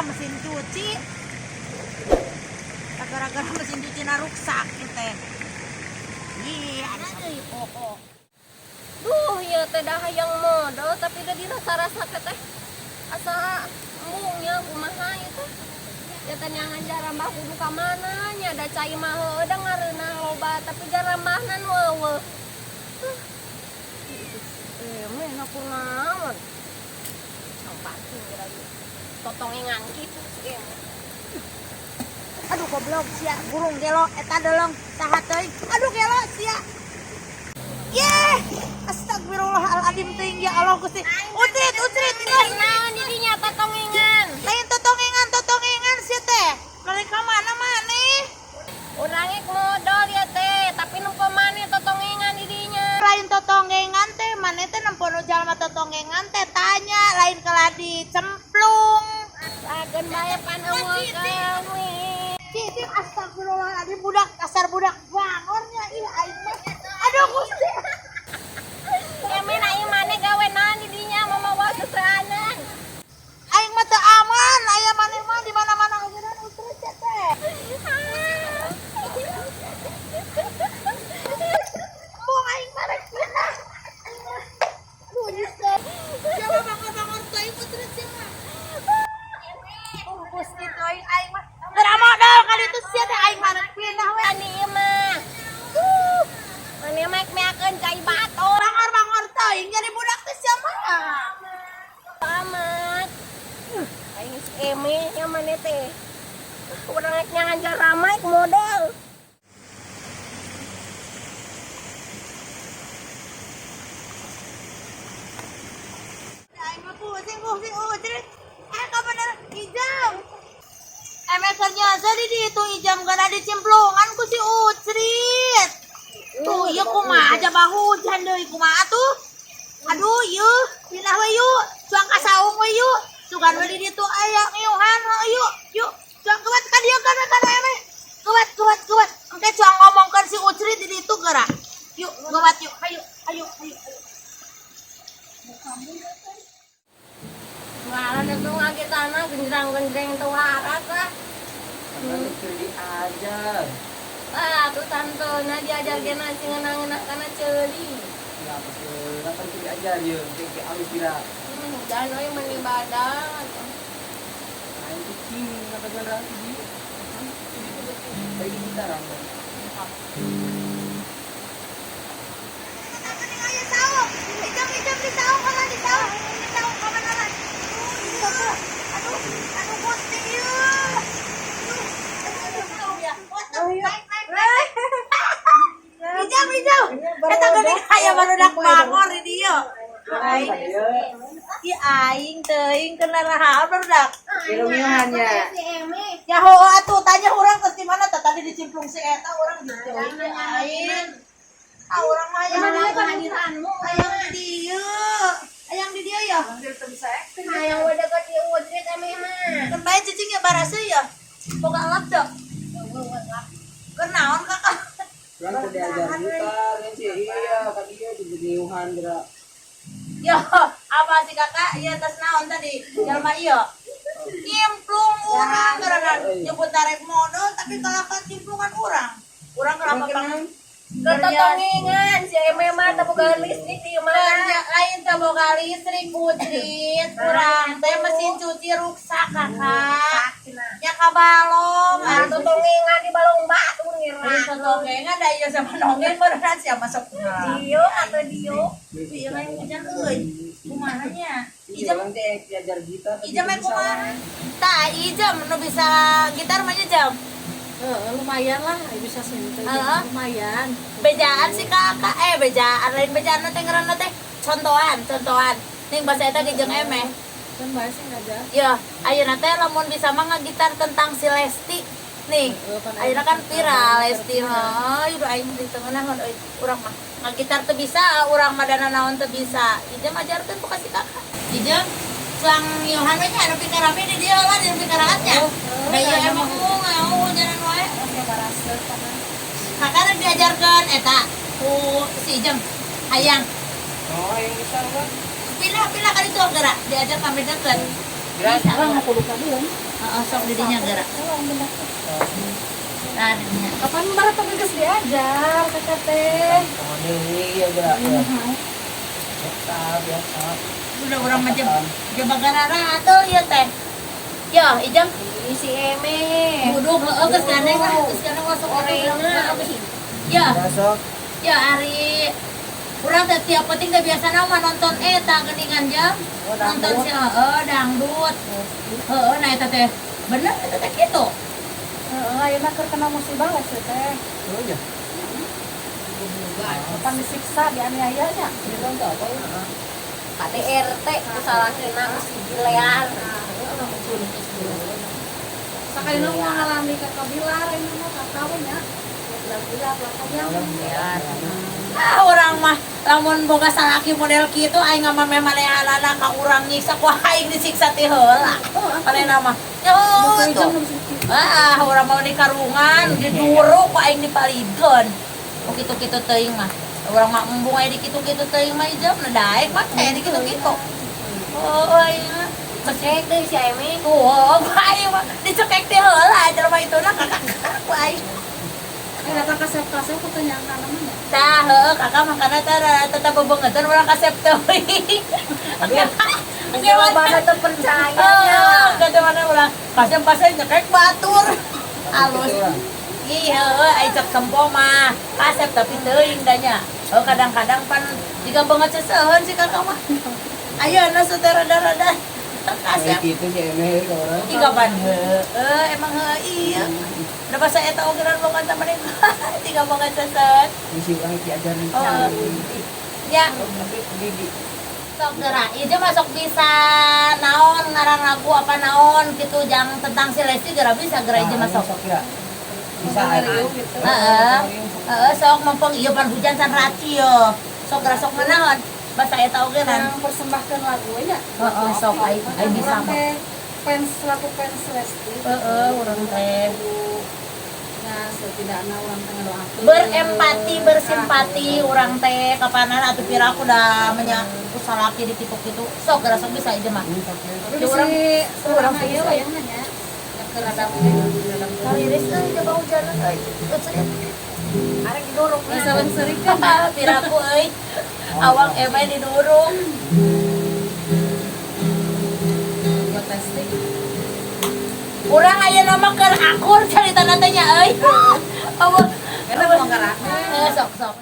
Lah, mesin cuci. Gara-gara mesin cuci na ruksak teh. Ih, ada oh, oh. Duh, ya teh dah hayang modol, tapi udah dirasa-rasa teh asa embungnya kumaha itu. Ya teh nyangan jarambah kudu ka mana nya, da cai mah heueuh da ngareunah loba, tapi jarambahna nu eueuh. Huh. Meh na kunaon? Sampakin geura ieu. Totongengan kitu si Eme. Aduh, goblok sia, burung gelo eta deleng saha teuing. Aduh, gelo sia. Ye, astagfirullahaladzim teuing, ya Allah Gusti. Ucrit, ucrit, geus. Naon didinya totongengan? Lain totongengan, totongengan sia teh. Balik ka mana maneh? Urang ek modol ya teh, tapi nempo maneh totongengan didinya. Lain totongengan teh, maneh teh nempo nu jalma totongengan teh, tanya lain keladi cemplung. Sakeun bae pan eueuh kami. Cicing, astagfirullahaladzim, budak kasar, budak bangornya, ih, aing mah. Aduh Gusti. Eme na ieu maneh gawe naon didinya mamawa seseanan? Aing mah teu aman, aya maneh mah di mana-mana ngageran ucrit sia teh. Embung aing mah rek pindah. Aing mah. Aduh, nyesel. Siapa bangor-bangor teuing, ucrit sia mah. Oh, Gusti teuing aing mah. Geura modal kali itu sia teh, aing mah rek pindah we. Ani ieu mah. Huh. Maneh mah meakeun cai batur. Bangor-bangor teuing jadi budak teh sia mah. Amat. Aing si Eme nya maneh teh. Urang rek nyangan jaramah ek modol. Aing mah pusing pusing ucrit. Eh, kabener Ijam. Eme keur nyasa di ditu Ijam kana dicemplungan ku si Ucrit. Tuh, ieu kumaha aja bah hujan deui, kumaha tuh? Aduh, ieu pindah we yuk. Cuang ka saung we yuk. Sugan we di ditu aya ngiuhan, heuh, yuk. Yuk, cuang kewat ka dieu kan we kana eme. Kewat, kewat, kewat. Engke cuang ngomongkeun si Ucrit di ditu geura. Yuk, kewat yuk. Ayo, ayo, ayo. Ngaran itu ngagitana genjrang-genjreng teu waras lah. Kan keur diajar. Ah, tuh tante na diajar ge na sing ngeunah kana ceuli. Ya apa sih? Kan keur diajar ye, ke alus kira. Hujan euy meni badan. Aing cicing ngabagian rasi di. Bagi kita ramai. Mending aya saung. Ijam, Ijam di saung kana, di saung. Di saung kabeneran. Aduh, aduh, aduh Gusti ieu. Aduh, aduh, aduh, ya. What the, naik, naik, naik. Ijam, Ijam. Eta geuning aya barudak bangor di dieu. Aing, ih, aing teuing kena rahaon barudak. Ilmiahnya. Si Eme. Ya heueuh atuh, tanya urang terus di mana tah tadi dicimplung si eta urang gitu. Aing. Ah, urang mah hayang Kehadiranmu. Hayang di dieu. Hayang di dieu ya. Hayang we deket ieu Ucrit Eme mah. Keun bae cicing ya baraseuh ya. Boga lap teu? Keur naon kakak? Kan keur diajar gitar kan sih. Iya, ka dieu di niuhan geura. Yo, apa sih kakak? Iya, tas naon tadi? Jalma ieu. Nyimplung urang gara nyebut tarik modal tapi kalahkan cimplungan urang. Urang kenapa pang Ketotongengan si Eme mah teu boga listrik di mana. Kerja lain teu boga listrik, Putrit. Urang teh mesin cuci ruksak, kakak. Ya kabalong Ah, atuh. totongengan di balong batu Lain ngira. totongengan da ieu sama nongeng beneran sia masuk. Dio atau Dio. Ieu lain hujan euy. Kumaha nya? Ijam Ijam teh diajar gitar. Tapi Ijam bisa mah kumaha? Tah, Ijam nu bisa gitar mah nya, Jam. Lumayan lah, bisa sih Heeh. lumayan. Bejaan sih kakak, eh, bejaan lain, bejaan teh ngaranna teh contohan, contohan. Ning bahasa eta ge jeung emeh. Kan bae sih ngajar. Ya, ayeuna teh lamun bisa mah ngagitar tentang si Lesti. Nih, ayeuna kan viral Lesti mah. Ayo aing di tengah euy, urang mah ngagitar teu bisa, urang mah dana naon teu bisa. Ijam ajarkeun ku ka si kakak. Ijam cuang Yohan we nya, anu pikarame di dieu lah, di pikaraatnya. Da ieu emang ngau hujanan wae. Oke, baraseuh kana. Kakak rek diajarkeun eta ku si Ijam. Hayang. Oh, yang bisa lah. Pindah, pindah kali itu gerak diajar kami deket. Bisa. Urang mau kudu ka dieu. Heeh, sok di dinya geura. Nah, di dinya. Kapan barat tapi geus diajar kakak teh. Oh, iya gerak. Biasa, biasa. Udah urang mah jebagan atuh ieu teh. Ya, Ijam Ih, si Eme. buduk heeh geus gandeng lah, geus gandeng masuk Orangna. Ya, Besok ya ari urang teh tiap penting teh biasana mah nonton eta geuningan jam. Nonton si heeh dangdut. Heeh, nah eta teh bener eta teh kitu. Heeh, ayeuna keur kena musibah lah sih teh. oh ya. Kapan disiksa dianiaya nya. KDRT kusalahkeuna ku si Gilean. Sakali nu ngalami ka kabilar ini mah kakak we nya. Bilar-bilar lah Biar. Ah, urang mah lamun boga salaki model kitu aing mah memanehanana ka urang nyiksa ku aing disiksa ti heula. Manehna mah. Yo, tuh. Ah, urang mau di karungan, diduruk ku aing dipalidkeun. Oh kitu-kitu teuing mah. Urang mah embung aya di kitu-kitu teuing mah ijam nah daek mah teh di kitu-kitu. Oh, aing mah. Cek deui si Eme. Oh, ku aing mah dicekek ti heula jelema ituna kakak ku aing. Eh datang kasep-kasep ku teu nyangka namanya. Tah, heueuh kakak makana teh tetep bebengetan urang kasep teuing. Jawabanna teu percaya nya. Oh, kata mana urang kasep pasal nyekek batur. Halus. Iya, heueuh ai cek sempo mah kasep tapi teuing da nya. Oh, kadang-kadang pan jiga banget seseuheun si kakak mah. Ayeuna teh rada-rada kasep. Kayak gitu sih Eme ke orang. Ih kapan heueuh emang heueuh iya. Da basa eta oge banget sama tiga banget seseuheun. Misi orang diajar nih. Oh. Ya, Tapi di sok gerak. Ieu masuk bisa naon ngarang lagu apa naon gitu jang tentang si Lesti gerak bisa gerak ieu masuk. Sok ya. Bisa aja. Gitu. Heeh. Heeh, sok mumpung ieu pan hujan can raci yo. Sok gerak sok manaon. Basa eta oge nan. Yang persembahkan lagu nya. Heeh, sok ai ai bisa Urang mah. teh fans selaku fans Lesti. Heeh, urang teh Nah, setidaknya urang teh ngadoakeun. berempati, bersimpati urang teh kapanan atuh pira aku dah menya ku salaki di kitu-kitu. Sok gerak sok bisa ieu mah. Tapi Di urang bisi urang urang ieu bisa. wayahna nya. Keur rada Kariris euy coba hujan euy. Ucerit. Arek diduruk. Salam serikan. Piraku euy. Awang emeh didurung. Buat testing. Urang ayeuna mah keur akur caritana teh nya euy. Apa? Eta mau gerak. Sok sok.